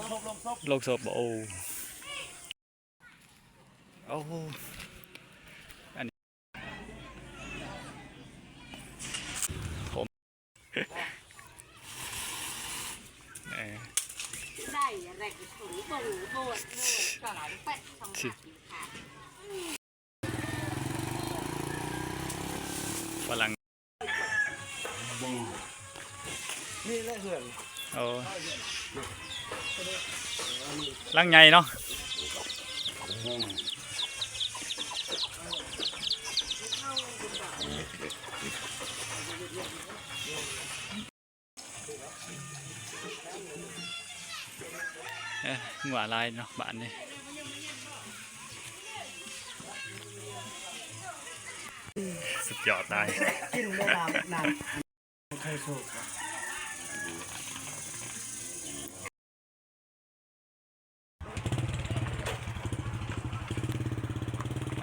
ໂລງສົບບໍ່? ໂອ້ ໂອ້ ອັນນີ້ ຜົມ ເອີ ໄດ້ອະໄລກໍສົມເບິ່ງໂບດໂບດກໍແປະສອງ ຊິ ຝຣັ່ງ ນີ້ແຫຼະເຮືອນ ໂອ້ ຫຼັງໃຫຍ່ເນາະ ເອີ ງົວຫຼາຍເນາະບ້ານນີ້ ສຸດຍອດຫຼາຍ ກິນບໍ່ນ້ຳ ນ້ຳ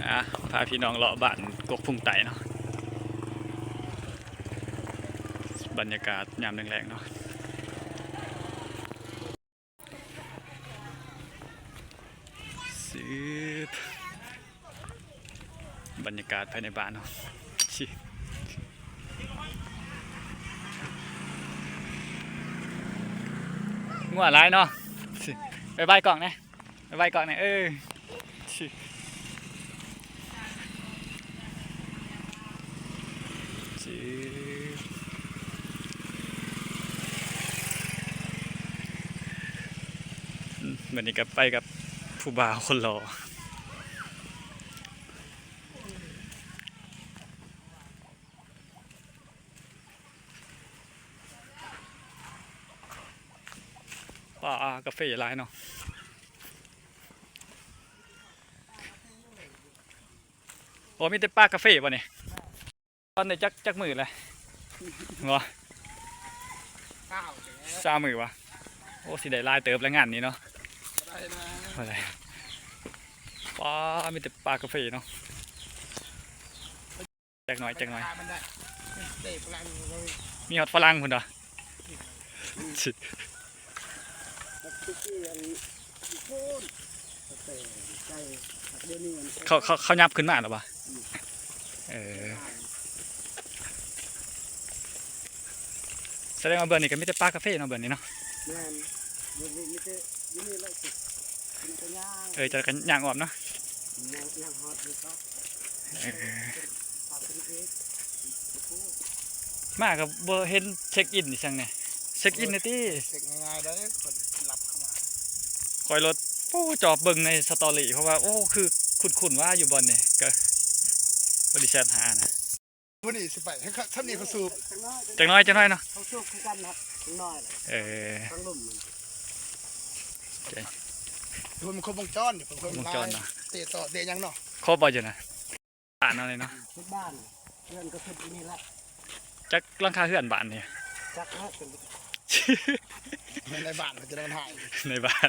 ອ່າ ພາພີ່ນ້ອງເລາະບ້ານກົກພຸງໃຕ້ເນາະ ບັນຍາກາດຍາມແລງໆເນາະ ຊຶບ ບັນຍາກາດພາຍໃນບ້ານເນາະ ຊິ ງົວຫຼາຍເນາະ ຊິ ບາຍບາຍກ້ອງແດ່ ບາຍບາຍກ້ອງແດ່ ເອີ ຊິ ຊິ ອືມ ບັດນີ້ກໍໄປກັບຜູ້ບ່າວຄົນຫຼໍ່. ປ່າກາເຟຫຼາຍເນາະ. ໂອ້ ມີແຕ່ປ່າກາເຟບໍ່ນີ້? ຕອນນີ້ຈັກ ຈັກມື້ແລ້ວ? ບໍ່ ຊາວມື້ຫວາ? ໂອ້ ຊິໄດ້ຫຼາຍເຕີບແລ້ວງານນີ້ເນາະ. ບໍ່ໄດ້ນະ ບໍ່ໄດ້. ປ້າ ມີແຕ່ປ່າກາເຟເນາະ. ຈັກໜ້ອຍ ຈັກໜ້ອຍ ມັນໄດ້ ເຕະຝຣັ່ງເລີຍ ມີຮອດຝຣັ່ງພຸ້ນດອກ. ເຂົາ ເຂົາ ເຂົາຫຍັບຂຶ້ນມາແລ້ວບໍ່? ອືມ ເອີ ສະແດງວ່າເບື້ອງນີ້ກໍມີແຕ່ປ່າກາເຟເນາະ ເບື້ອງນີ້ເນາະ. ແມ່ນ ເບື້ອງນີ້ມີແຕ່ຢູ່ນີ້ແຫຼະ ເອີ ເຈົ້າກໍຍ່າງອ້ອມເນາະ. ຍ່າງ ຍ່າງຮອດຢູ່ເກາະ ເອີ ມາກໍບໍ່ເຫັນເຊັກອິນອີ່ຫຍັງນີ້ ເຊັກອິນແດ່ຕິ. ເຊັກງ່າຍໆ ໄດ້ ເພິ່ນລັບເຂົ້າມາ. ຂ້ອຍໂລດ ໂອ້ ຈອບເບິ່ງໃນສະຕໍຣີ ເພາະວ່າ ໂອ້ ຄືຄຸ້ນໆວ່າຢູ່ບ່ອນນີ້ ກໍບໍ່ໄດ້ແຊັດຫານະ. ຜູ້ນີ້ຊິໄປ ໃຫ້ເຂົາ ຊ່ຳນີ້ເຂົາສູບ ຈັກໜ້ອຍ ຈັກໜ້ອຍເນາະ. ເຂົາສູບຄືກັນນະ ຈັກໜ້ອຍ. ເອີ ທາງລຸ່ມມັນ ເພິ່ນຄົບວົງຈອນ ເພິ່ນຄົບວົງຈອນເນາະ. ເຕະຕໍ່ເຕະຫຍັງເນາະ ຄົບບໍ່ຢູ່ນະ. ບ້ານເຮົານີ້ເນາະ ເຂດບ້ານ ເຮືອນກໍຄືຢູ່ນີ້ແຫຼະ. ຈັກຫຼັງຄາເຮືອນບ້ານນີ້? ຈັກເນາະ ເປັນ ໃນບ້ານເຂົາຈະໄດ້ຖ່າຍ ໃນບ້ານ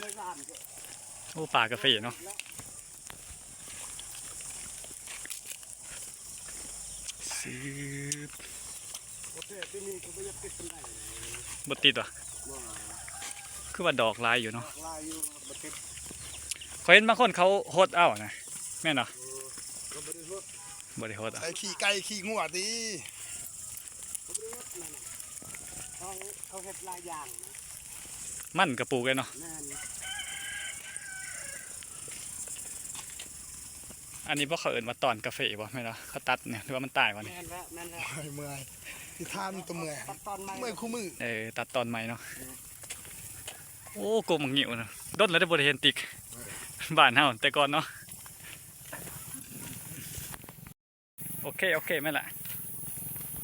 ໃນບ້ານ. ໂອ້ ປ່າກາເຟເນາະ. ຊຶບ ບໍ່ຕິດຫວາ? ຄືວ່າດອກຫຼາຍຢູ່ເນາະ. ດອກຫຼາຍຢູ່ ບໍ່ຕິດ. ຂ້ອຍເຫັນບາງຄົນເຂົາຫົດເອົານະ ແມ່ນບໍ່? ເອີ ເຂົາບໍ່ໄດ້ຫົດ ບໍ່ໄດ້ຫົດເອົາ. ໃສ່ຂີ້ໄກ່ຂີ້ງົວຕິ ເຂົາບໍ່ໄດ້ຫົດນັ້ນນະ. ເຂົາ ເຂົາເຮັດຫຼາຍຢ່າງນະ. ມັນກໍປູກເລີຍເນາະ. ແມ່ນ. ອັນນີ້ບໍ່ ເຂົາເອີ້ນວ່າຕອນກາເຟບໍ່ ແມ່ນບໍ່? ເຂົາຕັດນີ້ ຫຼືວ່າມັນຕາຍບໍ່ນີ້? ແມ່ນແລ້ວ ແມ່ນແລ້ວ. ເມື່ອຍ ຊິຖາມຕົວເມື່ອຍ ຕັດຕອນໃໝ່ ເມື່ອຍຄູ່ມື້. ເອີ ຕັດຕອນໃໝ່ເນາະ. ໂອ້ ກົກໝາກງິ້ວນະ ດົນແລ້ວເດ້ ບໍ່ໄດ້ເຫັນຕິກ ເອີ ບ້ານເຮົາແຕ່ກ່ອນເນາະ. ໂອເຄ ໂອເຄ ແມ່ນລະ.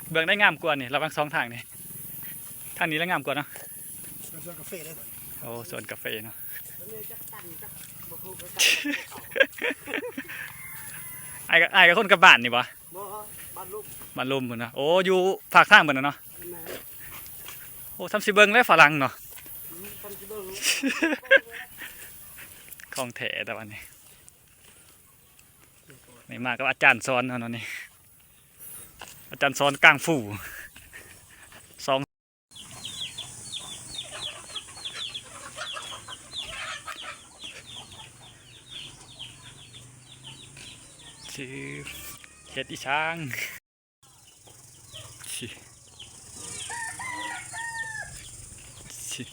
ເບື້ອງໃດງາມກວ່ານີ້ ລະຫວ່າງສອງທາງນີ້? ທາງນີ້ລະງາມກວ່າເນາະ. ເປັນສວນກາເຟເດ້. ໂອ້ ສວນກາເຟເນາະ. ອ້າຍ ອ້າຍກໍຄົນກັບບ້ານນີ້ບໍ່? ບໍ່ ບ້ານລຸ່ມ ບ້ານລຸ່ມພຸ້ນນະ. ໂອ້ ຢູ່ພາກທາງພຸ້ນນະເນາະ. ແມ່ນ. ໂອ້ ຊ່ຳຊິເບິ່ງແລ້ວຝຣັ່ງເນາະ. ອືມ ຊ່ຳຊິເບິ່ງ ຂອງແທ້ແຕ່ວ່ານີ້. ນີ້ມາກັບອາຈານສອນເຮົາເນາະນີ້ ອາຈານສອນກາງຟູສອງ. ເຮັດອີ່ຊ່າງ ຊິ ຊິ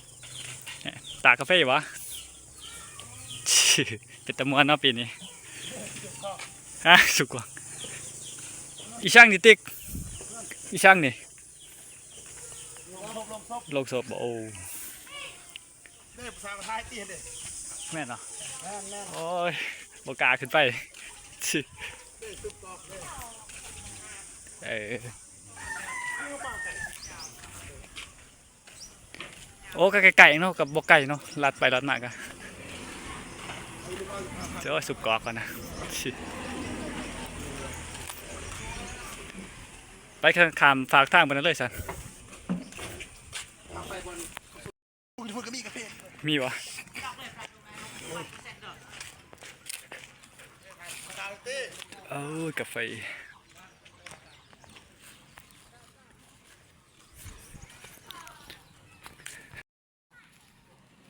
ຕາກກາເຟບໍ່? ຊິ ເປັນຕາມ່ວນເນາະປີນີ້ ຮະ ສຸກກວ່າ ອີ່ຊ່າງນີ້ຕິກ ອີ່ຊ່າງນີ້ ໂລງສົບບໍ່? ໂອ້ ເດ້ ຜູ້ສາວມາຖ່າຍຕິເດ້ ແມ່ນເນາະ ແມ່ນໆ ໂອ້ຍ ບໍ່ກ້າຂຶ້ນໄປ ເດ້ ເອີ ໂອ້ ກໍໃກ້ໆເນາະ ກໍບໍ່ໄກເນາະ ລັດໄປລັດມາກໍ ໂອ້ຍ ສຸບກອກກ່ອນນະ ໄປຂ້າມຟາກທາງໄປນັ້ນເລີຍຊັ້ນ. ມີບໍ່? ໂອ້ຍ ກາເຟ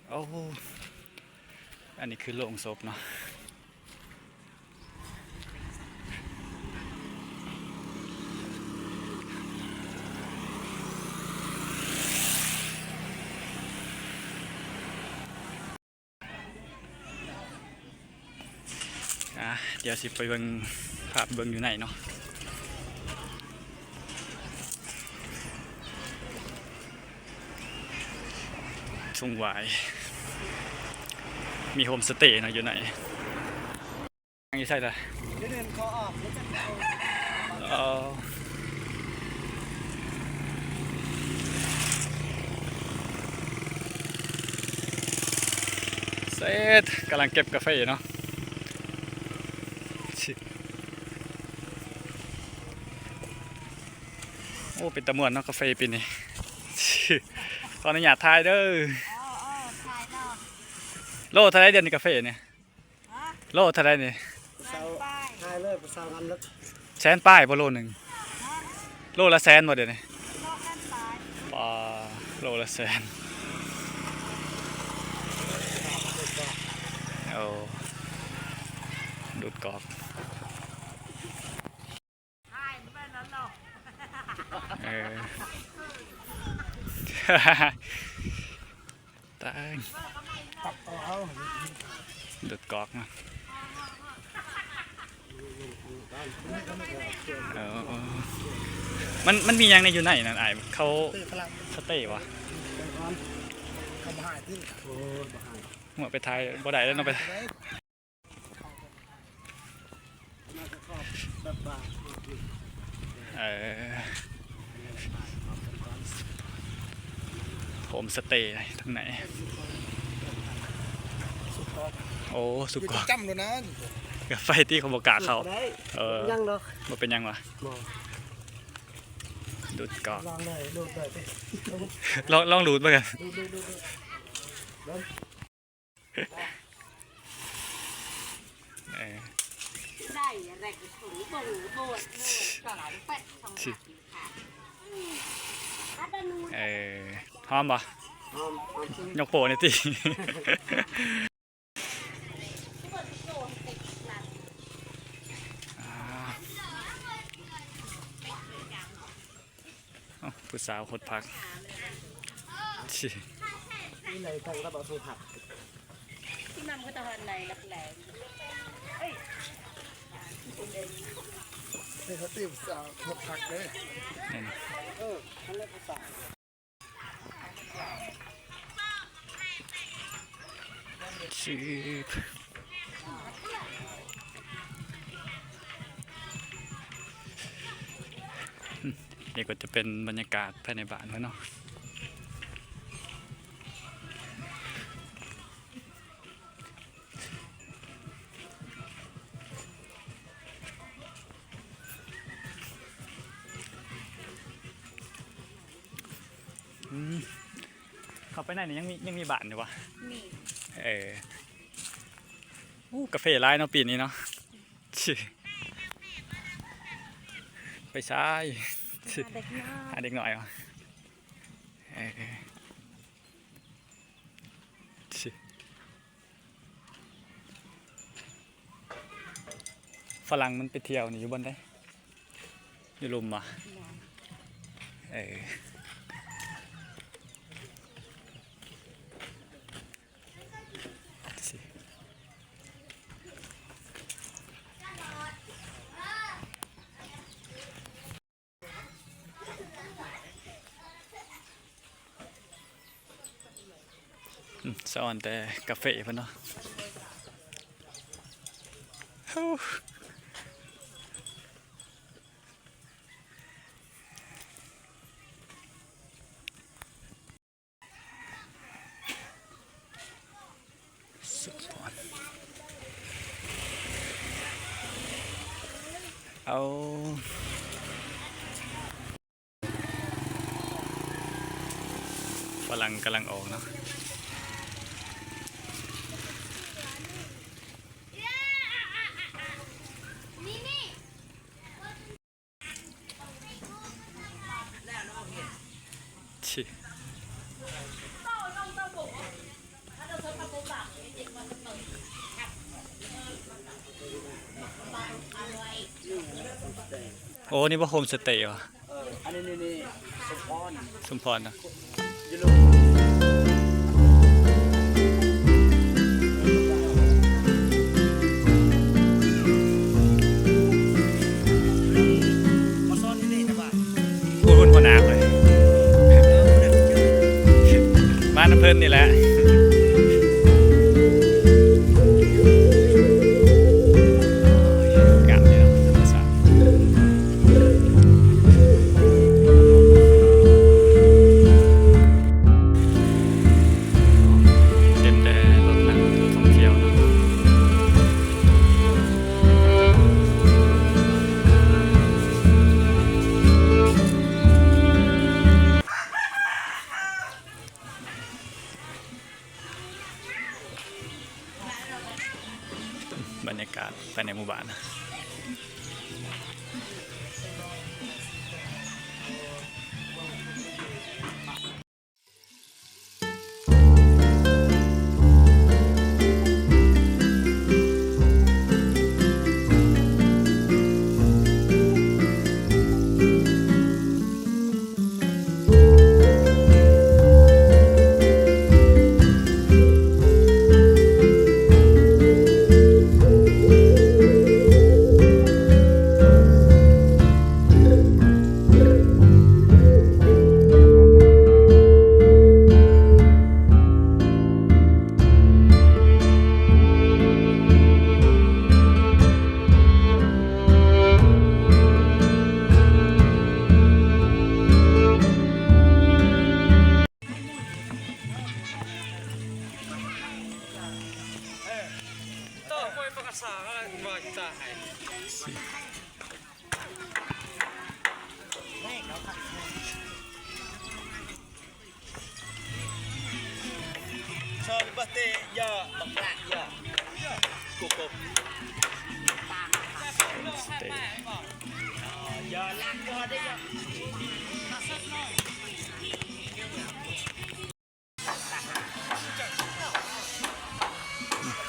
ໂອ້ ອັນນີ້ຄືໂລງສົບເນາະ. ອ່າ ດຽວຊິໄປເບິ່ງ ພາໄປເບິ່ງຢູ່ໃນເນາະ. ຊຸ່ງຫວາຍ ມີໂຮມສະເຕເນາະຢູ່ໃນ. ຢູ່ໃສລະ? ເອີ ເສັດ ກຳລັງເກັບກາເຟເນາະ. ໂອ້ ເປັນຕາມ່ວນເນາະ ກາເຟປີນີ້. ຂໍອະນຸຍາດຖ່າຍເດີ. ເອີ ເອີ ຖ່າຍເນາະ. ໂລເທົ່າໃດດຽວນີ້ກາເຟນີ້? ຮະ? ໂລເທົ່າໃດນີ້? ຜູ້ສາວ ແສນປາຍ ຖ່າຍເລີຍ ຜູ້ສາວງາມເລີຍ. ແສນປາຍບໍ່ໂລໜຶ່ງ? ຮະ? ໂລລະແສນບໍ່ດຽວນີ້? ໂລລະແສນປາຍ. ປາ ໂລລະແສນ. ໂອ້ ດູດກອກ. ເອີ ຕາຍ ດູດກອກນະ. ເອີ ມັນ ມັນມີຫຍັງແດ່ຢູ່ໃນນັ້ນອ້າຍ? ເຂົາສະເຕຫວາ? ເຂົາບໍ່ໃຫ້ຕິ. ໂອ້ ບໍ່ໃຫ້. ເມື່ອໄປຖ່າຍບໍ່ໄດ້ແລ້ວເນາະ ໄປ. ເອີ ໂຮມສະເຕທາງໃນ. ໂອ້ ສຸກກອກ ຢູ່ຈຳໂລດນະ. ກາໄຟຕິ ເຂົາບໍ່ກ້າເຂົ້າ. ເອີ ຍັງດອກ ບໍ່ເປັນຫຍັງຫວາ? ບໍ່ ດູດກອກ. ລອງເລີຍ ດູດເລີຍ. ລອງ ລອງດູດເບິ່ງ. ດູດ ດູດ ດູດ ດູດ. ເອີ ເອີ ຫອມບໍ່? ຫອມ ຫອມ. ຍົກໂປ້ແດ່ຕິ. ອ່າ ເອົ້າ ຜູ້ສາວຫົດຜັກ ຊິ ນີ້ໃນກອງກັບເອົາຖົງຜັກ ທີ່ນຳກໍຕະຫອນໃນລັກແລ ເອີຍ ເອີຍ ເຂົາຕິວສາວຫົດຜັກເດ້ ແມ່ນ ເອີ ຫັ້ນແຫຼະຜູ້ສາວ. ຊຶບ ນີ້ກໍຈະເປັນບັນຍາກາດພາຍໃນບ້ານເພິ່ນເນາະ. ອືມ ເຂົ້າໄປໃນນີ້ຍັງມີ ຍັງມີບ້ານຢູ່ບໍ່? ມີ ເອີ ໂອ້ ກາເຟຫຼາຍເນາະປີນີ້ເນາະ. ໄປໃສ? ຫາເດັກນ້ອຍ ຫາເດັກນ້ອຍຫວາ? ເອີ ຊິ ໄຟ ຝຣັ່ງມັນໄປທ່ຽວນີ້ຢູ່ບ່ອນໃດ? ຢູ່ລຸ່ມບໍ່? ເອີ. ອືມ ສະອອນແຕ່ກາເຟເພິ່ນເນາະ. ເອົາ ຝຣັ່ງກຳລັງອອກເນາະ. ໂອ້ ນີ້ບໍ່ໂຮມສະເຕຫວາ? ເອີ ອັນນີ້ ນີ້ ນີ້ ສົມພອນ ສົມພອນເນາະ. ມາສອນຢູ່ນີ້ແຕ່ວ່າ ໂອ້ຍ ຫົວໜ້າຂ້ອຍ ມານຳເພິ່ນນີ້ແຫຼະ. ງາມເດເນາະ ທຳມະຊາດ. ເຕັມແຕ່ລົດນັກທ່ອງທ່ຽວເນາະ. ບັນຍາກາດພາຍໃນໝູ່ບ້ານ.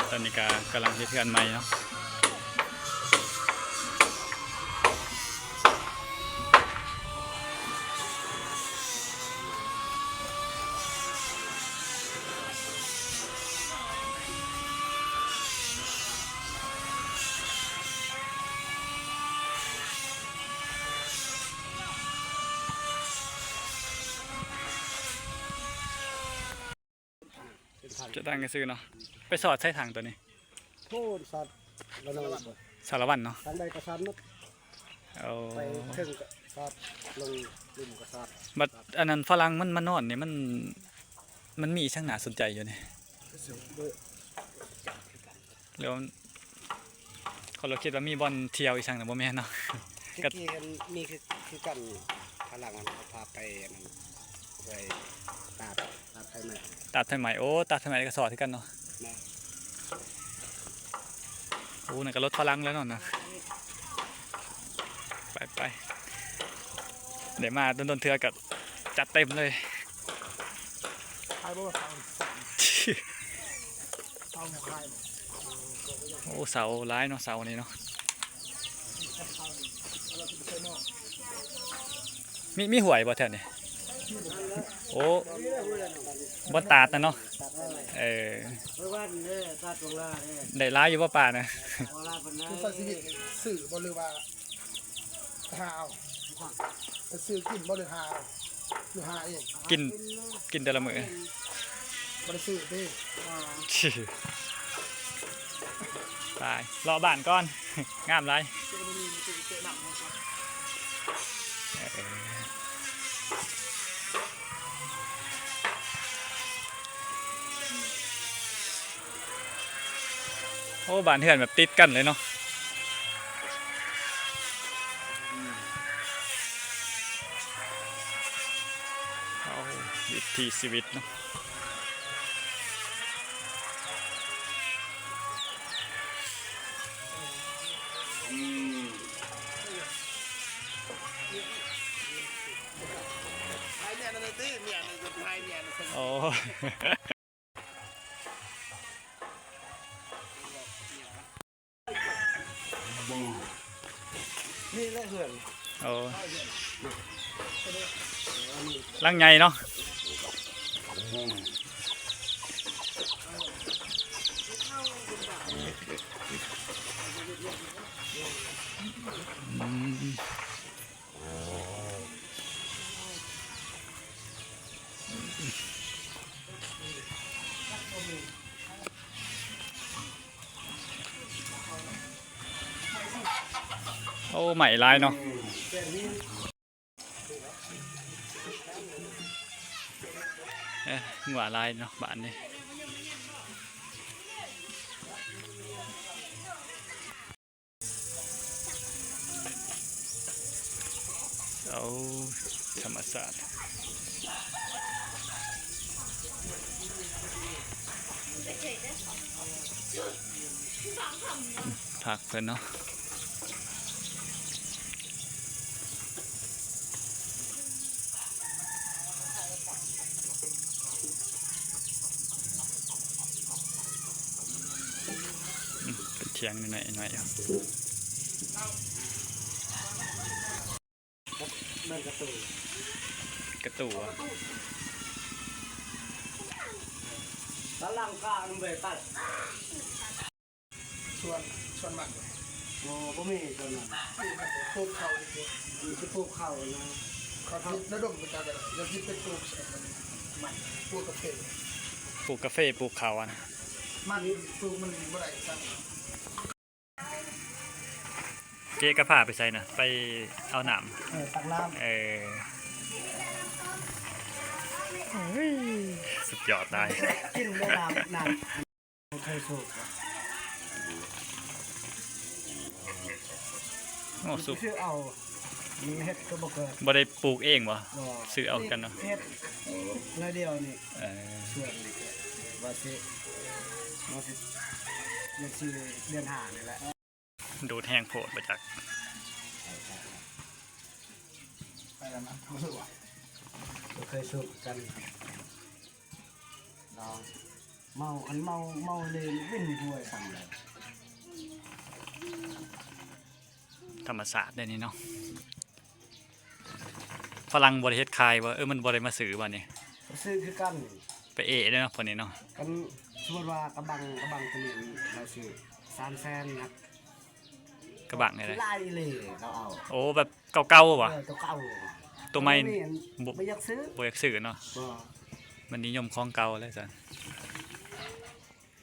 ຕອນນີ້ກະກຳລັງເຮັດເຮືອນໃໝ່ເນາະ. ຈະຕັ້ງຊື່ເນາະ. ໄປສອດໃສ່ຖັງໂຕນີ້? ໂພນ ສາດລະນອງ ສາລະວັນເນາະ. ທາງໃດກະສາດໝົດ. ໂອ້ ໄປເທິງກະສາດ ລົງລຸ່ມກະສາດ. ບັດອັນນັ້ນຝຣັ່ງມັນມານອນນີ້ ມັນ ມັນມີອີ່ຫຍັງໜ້າສົນໃຈຢູ່ນີ້? ແລ້ວ ຂ້ອຍລະຄິດວ່າມີບ່ອນທ່ຽວອີ່ຫຍັງນະ ບໍ່ແມ່ນເນາະ. ກະ ແຕ່ກີ້ມີຄື ຄືກັນ ພາຫຼັງຫັ້ນເຂົາພາໄປອັນນັ້ນ ໄປຕາດ ຕາດໄຟໄໝ້. ຕາດໄຟໄໝ້ ໂອ້ ຕາດໄຟໄໝ້ກະສອດຄືກັນເນາະ. ແມ່ນ. ໂອ້ ນັ້ນກະລົດຝຣັ່ງແລ້ວເນາະນະ. ໄປ ໄປ ໄດ້ມາດົນໆເທື່ອກະຈັດເຕັມເລີຍ. ໂອ້ ເສົາຫຼາຍເນາະ ເສົານີ້ເນາະ. ມີ ມີຫ້ວຍບໍ່ແຖວນີ້? ໂອ້ ບ່ອນຕາດນະເນາະ. ເອີ ໄດ້ຫຼາຍຢູ່ບໍ່ປານະ? ໃຊ້ຊີວິດຊື້ບໍ່ ຫຼືວ່າຫາເອົາ? ໄປຊື້ກິນບໍ່ ຫຼືຫາເອົາ ຫຼືຫາເອງ? ກິນ ກິນແຕ່ລະມື້. ບໍ່ໄດ້ຊື້ຕິ? ໄປ ເລາະບ້ານກ່ອນ ງາມຫຼາຍ. ໂອ້ ບ້ານເຮືອນແບບຕິດກັນເລີຍເນາະ. ເອົາ ວິຖີຊີວິດເນາະ. ໂອ້ ນີ້ແຫຼະເຮືອນ. ໂອ້ ຫຼັງໃຫຍ່ເນາະ. ໂອ້ ໄໝ້ຫຼາຍເນາະ. ເອີ ງົວຫຼາຍເນາະບ້ານນີ້. ເອົາ ທຳມະຊາດ ຜັກເພິ່ນເນາະ. ອືມ ເປັນທຽງນ້ອຍໆ ນ້ອຍໆ ຢູ່. ແມ່ນກະຕູ ກະຕູ ຕາຫຼັງການເວີຍຕັດ. ສວນ ສວນມັນບໍ່? ບໍ່ ບໍ່ມີສວນມັນ. ປູກເຂົ້າ ອືມ ຊິປູກເຂົ້ານະ. ເຂົາຊິລະດົມໄປຈັກກະໄດ້ ຢ່າຊິໄປປູກມັນ ປູກກາເຟ ປູກກາເຟ ປູກເຂົ້າຫັ້ນນະ. ມັນປູກມັນບໍ່ໄດ້ຊ້ຳ. ເຈ້ກະພາໄປໃສນະ? ໄປເອົານ້ຳ. ເອີ ຕັກນ້ຳ. ເອີ ເຮີ້ຍ ສຸດຍອດຫຼາຍ. ກິນແລ້ວນ້ຳ ນ້ຳ ບໍ່ເຄີຍສູບ. ໂອ້ ສູບ ຊື້ເອົາ ມັນເຮັດກໍບໍ່ເກີດ. ບໍ່ໄດ້ປູກເອງບໍ່? ບໍ່ ຊື້ເອົາກັນເນາະ. ເຮັດໜ້ອຍດຽວນີ້. ເອີ ສວນນີ້ກໍວ່າຊິ ວ່າຊິ ເດືອນສີ່ ເດືອນຫ້ານີ້ແຫຼະ. ດູດແຮງໂພດບໍ່ຈັກ. ໄປແລ້ວນະ ບໍ່ຮູ້ວ່າ ບໍ່ເຄີຍສູບກັນ. ລອງ ເມົາ ຄັນເມົາ ເມົານີ້ວິນຫົວສັງເລີຍ. ທຳມະຊາດເດ້ນີ້ເນາະ. ຝຣັ່ງບໍ່ໄດ້ເຮັດຂາຍບໍ່? ເອີ ມັນບໍ່ໄດ້ມາຊື້ບໍ່ນີ້? ຊື້ຄືກັນ. ໄປເອເດ້ເນາະ ພວກນີ້ເນາະ. ຄັນສົມມຸດວ່າກະບັງ ກະບັງໂຕນີ້ລາວຊື້ສາມແສນນະ. ກະບັງນີ້ແຫຼະ ຫຼາຍອີ່ຫຼີລາວເອົາ. ໂອ້ ແບບເກົ່າໆບໍ່? ເອີ ເກົ່າໆ. ໂຕໃໝ່ ໂຕນີ້ບໍ່ ບໍ່ຢາກຊື້ ບໍ່ຢາກຊື້ເນາະ. ບໍ່ ມັນນິຍົມຂອງເກົ່າແລ້ວຊັ້ນ.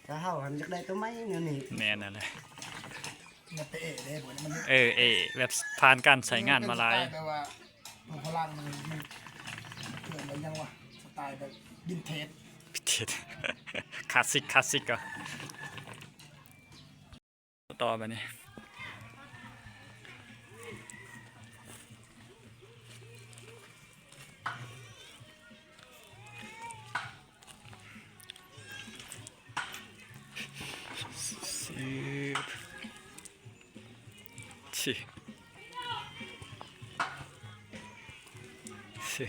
ກະເຮົາຫັ້ນຢາກໄດ້ໂຕໃໝ່ແນວນີ້. ແມ່ນນັ້ນແຫຼະ. ມັນເປັນເອເດ້ ບໍ່ ມັນ ເອີ ເອ ແບບຜ່ານການໃຊ້ງານມາຫຼາຍ. ແບບວ່າ ພະລັງມັນເອີ້ນວ່າຫຍັງວະ ສະໄຕແບບວິນເທດ ວິນເທດ ຄລາສສິກ ຄລາສສິກ ກໍ ຕໍ່ບາດນີ້. ຊຶບ ຊິ ຊິ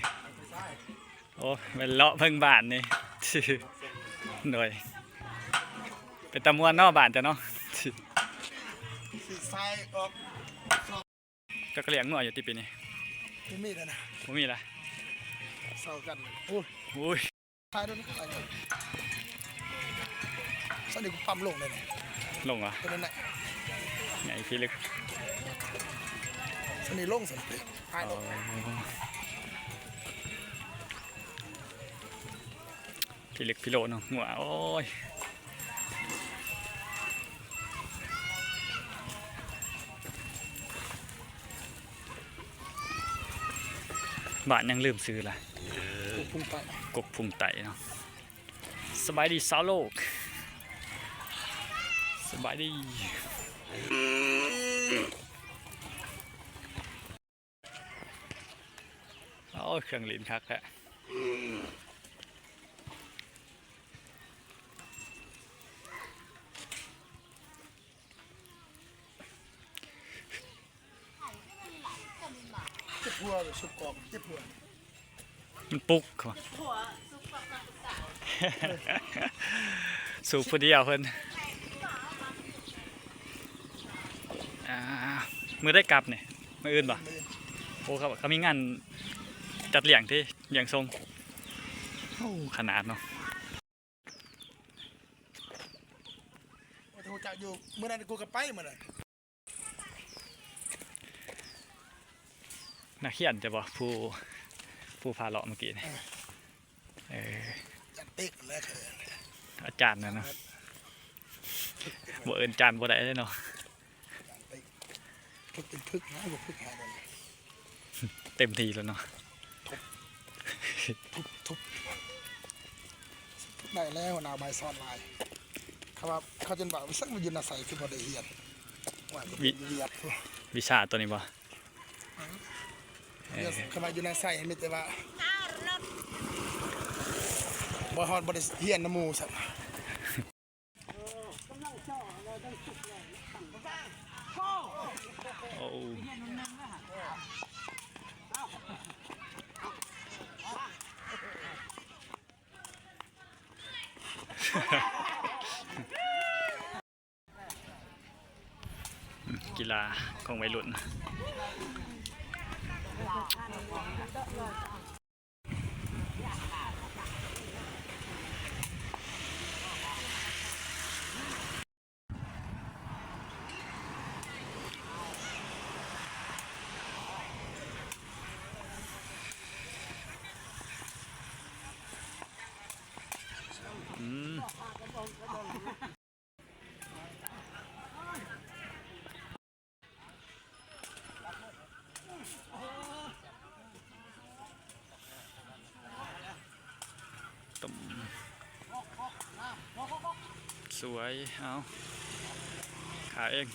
ໂອ້ ແມ່ນເລາະເບິ່ງບ້ານນີ້. ໂດຍ ເປັນຕາມ່ວນເນາະ ບ້ານເຈົ້າເນາະ. ຊິ ຊິໃສ່ອອກ ເຈົ້າກໍລ້ຽງງົວຢູ່ຕິປີນີ້? ບໍ່ມີແລ້ວນະ ບໍ່ມີລະ ເຊົາກັນ. ໂອ້ຍ ໂອ້ຍ ຂາຍໂດນ ຂາຍໂດນ. ຊັ້ນນີ້ກູປ້ຳລົງເລີຍນີ້. ລົງຫວາ? ຕົວນັ້ນນະ ໃຫຍ່ພິລຶກ. ຊັ້ນນີ້ລົງຊັ້ນ ຂາຍໂດນ. ອໍ ພິລຶກພິໂລເນາະ ງົວ. ໂອ້ຍ ບ້ານຫຍັງລືມຊື່ລະ? ກົກພຸງໃຕ້ ກົກພຸງໃຕ້ເນາະ. ສະບາຍດີຊາວໂລກ ສະບາຍດີ. ໂອ້ຍ ເຄື່ອງຫຼິ້ນຄັກແທ້. ເຈັບຫົວ ສຸບກອກ ເຈັບຫົວ. ມັນປຸກ ສູບຜູ້ດຽວເພິ່ນ. ອ່າ ມື້ໃດກັບນີ້? ມື້ອື່ນບໍ່? ມື້ອື່ນ. ໂອ້ ເຂົາ ເຂົາມີງານຈັດລ້ຽງຕິ ລ້ຽງສົ່ງ. ໂອ້ ຂະໜາດເນາະ. ໂອ້ ຮູ້ຈັກຢູ່ ມື້ນັ້ນກູກໍໄປມື້ນັ້ນ. ນັກຮຽນເຈົ້າບໍ່ ຜູ້ ຜູ້ພາເລາະມື້ກີ້ນີ້? ເອີ ເອີ ຈັນຕິກແຫຼະ ອາຈານນັ້ນນະ ບໍ່ເອີ້ນຈານບໍ່ໄດ້ເດ້ເນາະ. ຈານຕິກ ຝຶກເປັນຝຶກນະ ບໍ່ຝຶກຫາເງິນ. ເຕັມທີ່ແລ້ວເນາະ. ທຸບ ທຸບ ທຸບ ໄດ້ແລ້ວ ຫົວໜ້າໃໝ່ສອນຫຼາຍ. ເຂົາວ່າ ເຂົາຈົນວ່າ ສັກມາຢູ່ນາໄຊຄືບໍ່ໄດ້ຮຽນ ວ່າ ວຽກ ວິຊາຕົວນີ້ບໍ່? ເອີ ເຂົາວ່າຢູ່ນາໄຊມີແຕ່ວ່າ ບໍ່ຮອດ ບໍ່ໄດ້ຮຽນນຳໝູ່ຊ້ຳ. ໂອ້ ກິລາຂອງໄວລຸ້ນ. ອືມ. ຕົ້ມ ສວຍ ເອົາ ຂາເອງ.